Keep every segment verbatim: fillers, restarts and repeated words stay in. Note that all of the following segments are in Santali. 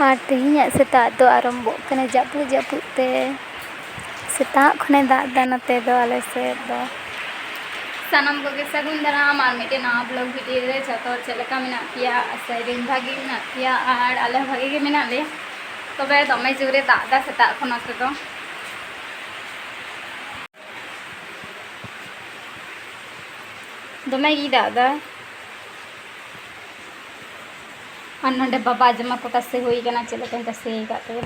ᱟᱨ ᱛᱮᱦᱮᱧᱟᱜ ᱥᱮᱛᱟᱜ ᱫᱚ ᱟᱨᱚᱢᱵᱚᱜ ᱠᱟᱱᱟ ᱡᱟᱹᱯᱩᱫ ᱡᱟᱹᱯᱩᱫ ᱛᱮ᱾ ᱥᱮᱛᱟᱜ ᱠᱷᱚᱱᱮ ᱫᱟᱜ ᱮᱫᱟ ᱱᱚᱛᱮ ᱫᱚ, ᱟᱞᱮ ᱥᱮᱫ ᱫᱚ᱾ ᱥᱟᱱᱟᱢ ᱠᱚᱜᱮ ᱥᱟᱹᱜᱩᱱ ᱫᱟᱨᱟᱢ ᱟᱨ ᱢᱤᱫᱴᱮᱱ ᱱᱟᱣᱟ vlog video ᱨᱮ᱾ ᱡᱚᱛᱚ ᱦᱚᱲ ᱪᱮᱫ ᱞᱮᱠᱟ ᱢᱮᱱᱟᱜ ᱯᱮᱭᱟ? ᱟᱥᱟᱭᱟᱹᱫᱟᱹᱧ ᱵᱷᱟᱜᱮ ᱢᱮᱱᱟᱜ ᱯᱮᱭᱟ, ᱟᱨ ᱟᱞᱮ ᱦᱚᱸ ᱵᱷᱟᱜᱮ ᱜᱮ ᱢᱮᱱᱟᱜ ᱞᱮᱭᱟ᱾ ᱛᱚᱵᱮ ᱫᱚᱢᱮ ᱡᱳᱨᱮ ᱫᱟᱜ ᱮᱫᱟ ᱥᱮᱛᱟᱜ ᱠᱷᱚᱱ ᱱᱚᱛᱮ ᱫᱚ᱾ ᱫᱚᱢᱮ ᱜᱮᱭ ᱫᱟᱜ ᱮᱫᱟ᱾ ᱟᱨ ᱱᱚᱰᱮ ᱵᱟᱵᱟ ᱡᱟᱢᱟ ᱠᱚ ᱛᱟᱥᱮ ᱦᱩᱭ ᱠᱟᱱᱟ, ᱪᱮᱫ ᱞᱮᱠᱟᱧ ᱛᱟᱥᱮ ᱟᱠᱟᱫ ᱛᱟᱭᱟ᱾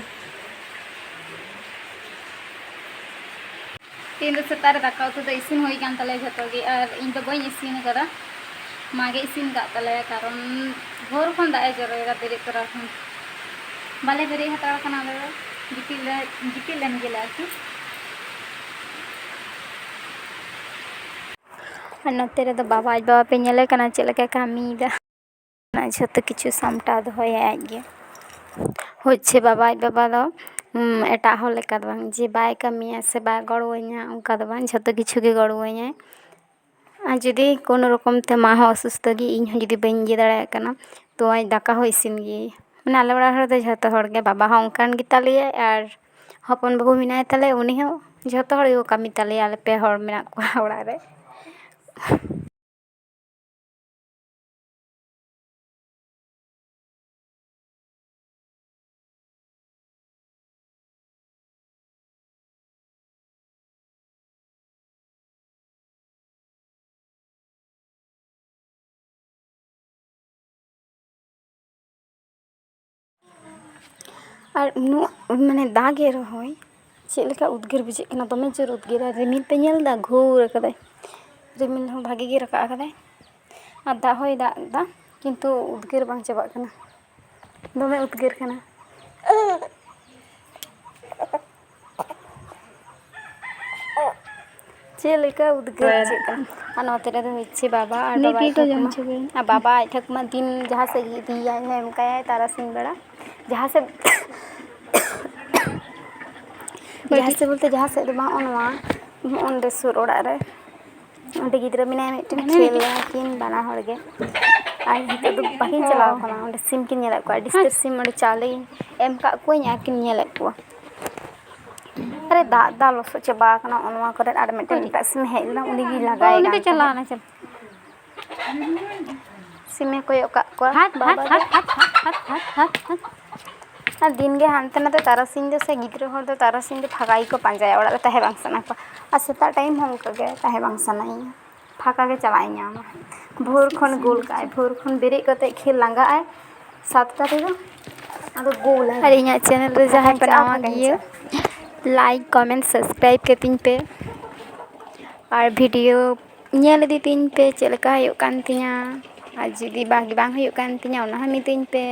ᱛᱮᱦᱮᱧ ᱫᱚ ᱥᱮᱛᱟᱜ ᱨᱮ ᱫᱟᱠᱟ ᱩᱛᱩ ᱫᱚ ᱤᱥᱤᱱ ᱦᱩᱭ ᱠᱟᱱ ᱛᱟᱞᱮᱭᱟ ᱡᱷᱚᱛᱚ ᱜᱮ, ᱟᱨ ᱤᱧ ᱫᱚ ᱵᱟᱹᱧ ᱤᱥᱤᱱ ᱟᱠᱟᱫᱟ, ᱢᱟ ᱜᱮ ᱤᱥᱤᱱ ᱟᱠᱟᱫ ᱛᱟᱞᱮᱭᱟ᱾ ᱠᱟᱨᱚᱱ ᱵᱷᱳᱨ ᱠᱷᱚᱱ ᱫᱟᱜ ᱮ ᱡᱚᱨᱚᱭᱮᱫᱟ, ᱵᱮᱨᱮᱫ ᱛᱚᱨᱟ ᱠᱷᱚᱱ ᱵᱟᱞᱮ ᱵᱮᱨᱮᱫ ᱦᱟᱛᱟᱲ ᱟᱠᱟᱱᱟ᱾ ᱟᱞᱮ ᱫᱚ ᱜᱤᱛᱤᱡ ᱞᱮ, ᱜᱤᱛᱤᱡ ᱞᱮᱱ ᱜᱮᱞᱮ ᱟᱨᱠᱤ᱾ ᱟᱨ ᱱᱚᱛᱮ ᱨᱮᱫᱚ ᱵᱟᱵᱟ, ᱟᱡ ᱵᱟᱵᱟ ᱯᱮ ᱧᱮᱞᱮ ᱠᱟᱱᱟ ᱪᱮᱫ ᱞᱮᱠᱟᱭ ᱠᱟᱹᱢᱤᱭᱮᱫᱟ? ᱚᱱᱟ ᱡᱷᱚᱛᱚ ᱠᱤᱪᱷᱩ ᱥᱟᱢᱴᱟᱣ ᱫᱚᱦᱚᱭᱟᱭ ᱟᱡ ᱜᱮ᱾ ᱦᱚᱪᱪᱷᱮ ᱵᱟᱵᱟ, ᱟᱡ ᱵᱟᱵᱟ ᱫᱚ, ᱩᱢ, ᱮᱴᱟᱜ ᱦᱚᱲ ᱞᱮᱠᱟ ᱫᱚ ᱵᱟᱝ ᱡᱮ ᱵᱟᱭ ᱠᱟᱹᱢᱤᱭᱟ ᱥᱮ ᱵᱟᱭ ᱜᱚᱲᱚᱣᱟᱹᱧᱟ, ᱚᱱᱠᱟ ᱫᱚ ᱵᱟᱝ, ᱡᱷᱚᱛᱚ ᱠᱤᱪᱷᱩ ᱜᱮ ᱜᱚᱲᱚᱣᱟᱹᱧᱟᱭ᱾ ᱟᱨ ᱡᱩᱫᱤ ᱠᱳᱱᱳ ᱨᱚᱠᱚᱢ ᱛᱮ ᱢᱟ ᱦᱚᱸ ᱚᱥᱩᱥᱛᱷᱚ ᱜᱮ, ᱤᱧ ᱦᱚᱸ ᱡᱩᱫᱤ ᱵᱟᱹᱧ ᱤᱭᱟᱹ ᱫᱟᱲᱮᱭᱟᱜ ᱠᱟᱱᱟ, ᱛᱚ ᱟᱡ ᱫᱟᱠᱟ ᱦᱚᱸ ᱤᱥᱤᱱ ᱜᱮᱭᱟᱭ᱾ ᱢᱟᱱᱮ ᱟᱞᱮ ᱚᱲᱟᱜ ᱦᱚᱲ ᱫᱚ ᱡᱷᱚᱛᱚ ᱦᱚᱲ ᱜᱮ, ᱵᱟᱵᱟ ᱦᱚᱸ ᱚᱱᱠᱟᱱ ᱜᱮᱛᱟᱞᱮᱭᱟᱭ, ᱟᱨ ᱦᱚᱯᱚᱱ ᱵᱟᱹᱦᱩ ᱢᱮᱱᱟᱭ ᱛᱟᱞᱮᱭᱟ, ᱩᱱᱤ ᱦᱚᱸ ᱡᱷᱚᱛᱚ ᱦᱚᱲ ᱜᱮᱠᱚ ᱠᱟᱹᱢᱤ ᱛᱟᱞᱮᱭᱟ, ᱟᱞᱮ ᱯᱮ ᱦᱚᱲ ᱢᱮᱱᱟᱜ ᱠᱚᱣᱟ ᱚᱲᱟᱜ ᱨᱮ᱾ ᱟᱨ ᱩᱱᱟᱹᱜ ᱢᱟᱱᱮ ᱫᱟᱜᱮ ᱨᱮᱦᱚᱸᱭ ᱪᱮᱫ ᱞᱮᱠᱟ ᱩᱫᱽᱜᱟᱹᱨ ᱵᱩᱡᱷᱟᱹᱜ ᱠᱟᱱᱟ, ᱫᱚᱢᱮ ᱡᱳᱨ ᱩᱫᱽᱜᱟᱹᱨᱟ᱾ ᱨᱤᱢᱤᱞ ᱯᱮ ᱧᱮᱞ ᱮᱫᱟ? ᱜᱷᱳᱨ ᱟᱠᱟᱫᱟᱭ, ᱨᱤᱢᱤᱞ ᱦᱚᱸ ᱵᱷᱟᱜᱮ ᱜᱮ ᱨᱟᱠᱟᱵ ᱟᱠᱟᱫᱟᱭ᱾ ᱟᱨ ᱫᱟᱜ ᱦᱚᱸᱭ ᱫᱟᱜ ᱮᱫᱟ, ᱠᱤᱱᱛᱩ ᱩᱫᱽᱜᱟᱹᱨ ᱵᱟᱝ ᱪᱟᱵᱟᱜ ᱠᱟᱱᱟ, ᱫᱚᱢᱮ ᱩᱫᱽᱜᱟᱹᱨ ᱠᱟᱱᱟ᱾ ᱪᱮᱫ ᱞᱮᱠᱟ ᱩᱫᱽᱜᱟᱹᱨ ᱵᱩᱡᱷᱟᱹᱜ ᱠᱟᱱᱟ᱾ ᱟᱨ ᱱᱚᱛᱮ ᱨᱮᱫᱚ ᱦᱚᱪᱪᱷᱮ ᱵᱟᱵᱟ ᱟᱨ ᱵᱟᱵᱟ ᱟᱡ ᱴᱷᱟᱹᱠᱩᱢᱟ᱾ ᱟᱨ ᱵᱟᱵᱟ ᱟᱡ ᱴᱷᱟᱹᱠᱩᱢᱟ ᱫᱤᱱ ᱡᱟᱦᱟᱸ ᱥᱮᱫ ᱜᱮ ᱤᱫᱤᱭᱮᱭᱟᱭ, ᱦᱮᱸ, ᱚᱱᱠᱟᱭᱟᱭ ᱛᱟᱨᱟᱥᱤᱧ ᱵᱮᱲᱟ᱾ ᱡᱟᱦᱟᱸ ᱥᱮᱫ, ᱡᱟᱦᱟᱸ ᱥᱮᱫ ᱵᱚᱞᱛᱮ ᱡᱟᱦᱟᱸ ᱥᱮᱫ ᱫᱚ ᱵᱟᱝ, ᱱᱚᱜᱼᱚ ᱱᱚᱣᱟ, ᱱᱚᱜᱼᱚ ᱱᱚᱰᱮ ᱥᱩᱨ ᱚᱲᱟᱜ ᱨᱮ ᱚᱸᱰᱮ ᱜᱤᱫᱽᱨᱟᱹ ᱢᱮᱱᱟᱭᱟ ᱢᱤᱫᱴᱮᱱ, ᱠᱷᱮᱞ ᱟᱠᱤᱱ ᱵᱟᱱᱟ ᱦᱚᱲ ᱜᱮ᱾ ᱟᱨ ᱱᱤᱛᱚᱜ ᱫᱚ ᱵᱟᱹᱠᱤᱱ ᱪᱟᱞᱟᱣ ᱠᱟᱱᱟ, ᱚᱸᱰᱮ ᱥᱤᱢ ᱠᱤᱱ ᱧᱮᱞᱮᱫ ᱠᱚᱣᱟ, ᱟᱹᱰᱤ ᱩᱥᱛᱟᱹᱨ ᱥᱤᱢ ᱚᱸᱰᱮ ᱪᱟᱣᱞᱮ ᱮᱢ ᱠᱟᱜ ᱠᱚᱣᱟᱧ ᱟᱨ ᱠᱤᱱ ᱧᱮᱞᱮᱫ ᱠᱚᱣᱟ᱾ ᱟᱨᱮ ᱫᱟᱜ ᱫᱟᱜ ᱞᱚᱥᱚᱫ ᱪᱟᱵᱟ ᱟᱠᱟᱱᱟ ᱱᱚᱜᱼᱚ ᱱᱚᱣᱟ ᱠᱚᱨᱮ, ᱟᱨ ᱢᱤᱫᱴᱮᱱ ᱮᱴᱟᱜ ᱥᱤᱢ ᱦᱮᱡ ᱞᱮᱱᱟ, ᱩᱱᱤ ᱜᱮ ᱞᱟᱜᱟᱭ ᱩᱱᱤ ᱫᱚ ᱠᱟᱱ ᱪᱟᱞᱟᱣ ᱛᱟᱦᱮᱸᱫ᱾ ᱮᱱᱟ, ᱪᱟᱞᱟᱣ᱾ ᱥᱤᱢᱮ ᱠᱚᱭᱚᱜ ᱠᱟᱜ ᱠᱚᱣᱟ ᱦᱟᱴ, ᱦᱟᱴ, ᱵᱟᱵᱟ ᱫᱚ᱾ ᱦᱟᱴ, ᱦᱟᱴ᱾ ᱟᱨ ᱫᱤᱱ ᱜᱮ ᱦᱟᱱᱛᱮ ᱱᱟᱛᱮ, ᱛᱟᱨᱟᱥᱤᱧ ᱫᱚ ᱥᱮ ᱜᱤᱫᱽᱨᱟᱹ ᱦᱚᱲ ᱫᱚ ᱛᱟᱨᱟᱥᱤᱧ ᱫᱚ ᱯᱷᱟᱸᱠᱟ ᱜᱮᱠᱚ ᱯᱟᱸᱡᱟᱭᱟ, ᱚᱲᱟᱜ ᱨᱮ ᱛᱟᱦᱮᱸ ᱵᱟᱝ ᱥᱟᱱᱟ ᱠᱚᱣᱟ᱾ ᱟᱨ ᱥᱮᱛᱟᱜ ᱴᱟᱭᱤᱢ ᱦᱚᱸ ᱚᱱᱠᱟ ᱜᱮ ᱛᱟᱦᱮᱸ ᱵᱟᱝ ᱥᱟᱱᱟᱭᱤᱧᱟ, ᱯᱷᱟᱸᱠᱟ ᱜᱮ ᱪᱟᱞᱟᱜ ᱤᱧ ᱧᱟᱢᱟ᱾ ᱵᱷᱳᱨ ᱠᱷᱚᱱ ᱜᱳᱞ ᱠᱟᱜᱼᱟᱭ, ᱵᱷᱳᱨ ᱠᱷᱚᱱ ᱵᱮᱨᱮᱫ ᱠᱟᱛᱮ ᱠᱷᱮᱞ ᱞᱟᱸᱜᱟᱜᱼᱟᱭ ᱥᱟᱛᱴᱟ ᱛᱮᱫᱚ, ᱟᱫᱚ ᱜᱳᱞᱟᱭ᱾ ᱟᱨ ᱤᱧᱟᱹᱜ ᱪᱮᱱᱮᱞ ᱨᱮ ᱡᱟᱦᱟᱸᱭ ᱯᱮ ᱯᱷᱟᱸᱠᱟᱧ ᱪᱟᱞᱟᱜᱼᱟ, ᱱᱟᱣᱟ ᱯᱷᱟᱸᱠᱟᱧ ᱜᱮᱭᱟ, ᱪᱟᱞᱟᱜᱼᱟ᱾ ᱞᱟᱭᱤᱠ, ᱠᱚᱢᱮᱱᱴ, ᱥᱟᱵᱥᱠᱨᱟᱭᱤᱵ ᱠᱟᱹᱛᱤᱧ ᱯᱮ᱾ ᱟᱨ ᱵᱷᱤᱰᱤᱭᱳ ᱧᱮᱞ ᱤᱫᱤ ᱛᱤᱧ ᱯᱮ, ᱪᱮᱫ ᱞᱮᱠᱟ ᱦᱩᱭᱩᱜ ᱠᱟᱱ ᱛᱤᱧᱟ᱾ ᱟᱨ ᱡᱩᱫᱤ ᱵᱷᱟᱜᱮ ᱵᱟᱝ ᱦᱩᱭᱩᱜ ᱠᱟᱱ ᱛᱤᱧᱟ, ᱚᱱᱟ ᱦᱚᱸ ᱢᱤᱛᱟᱹᱧ ᱯᱮ᱾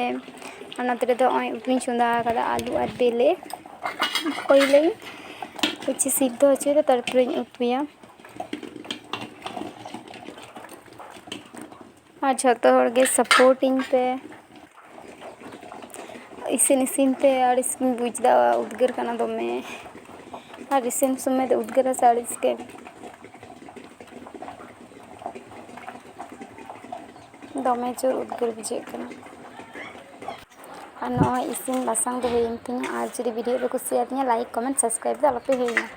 ᱚᱱᱟ ᱛᱮ ᱨᱮᱫᱚ ᱱᱚᱜᱼᱚᱭ ᱩᱛᱩᱧ ᱪᱚᱸᱫᱟ ᱟᱠᱟᱫᱟ, ᱟᱹᱞᱩ ᱟᱨ ᱵᱮᱞᱮ᱾ ᱯᱳᱭᱞᱳᱧ ᱩᱪᱤ ᱥᱤᱫᱽᱫᱷᱚ ᱦᱚᱪᱚᱭᱮᱫᱟ, ᱛᱟᱨᱯᱚᱨᱮᱧ ᱩᱛᱩᱭᱟ᱾ ᱟᱨ ᱡᱷᱚᱛᱚ ᱦᱚᱲ ᱜᱮ ᱥᱟᱯᱳᱨᱴ ᱤᱧ ᱯᱮ᱾ ᱤᱥᱤᱱ ᱤᱥᱤᱱ ᱛᱮ ᱟᱹᱲᱤᱥ ᱜᱤᱧ ᱵᱩᱡᱽ ᱮᱫᱟ, ᱩᱫᱽᱜᱟᱹᱨ ᱠᱟᱱᱟ ᱫᱚᱢᱮ᱾ ᱟᱨ ᱤᱥᱤᱱ ᱥᱚᱢᱚᱭ ᱫᱚ ᱩᱫᱽᱜᱟᱹᱨᱟ ᱥᱮ ᱟᱹᱲᱤᱥ ᱜᱮ᱾ ᱫᱚᱢᱮ ᱡᱳᱨ ᱩᱫᱽᱜᱟᱹᱨ ᱵᱩᱡᱷᱟᱹᱜ ᱠᱟᱱᱟ᱾ ᱟᱨ ᱱᱚᱜᱼᱚᱭ ᱤᱥᱤᱱ ᱵᱟᱥᱟᱝ ᱫᱚ ᱦᱩᱭᱮᱱ ᱛᱤᱧᱟ᱾ ᱟᱨ ᱡᱩᱫᱤ ᱵᱷᱤᱰᱤᱭᱳ ᱯᱮ ᱠᱩᱥᱤᱭᱟᱫᱤᱧᱟ, ᱞᱟᱭᱤᱠ, ᱠᱚᱢᱮᱱᱴ, ᱥᱟᱵᱥᱠᱨᱟᱭᱤᱵ ᱫᱚ ᱟᱞᱚᱯᱮ ᱦᱤᱲᱤᱧᱟ᱾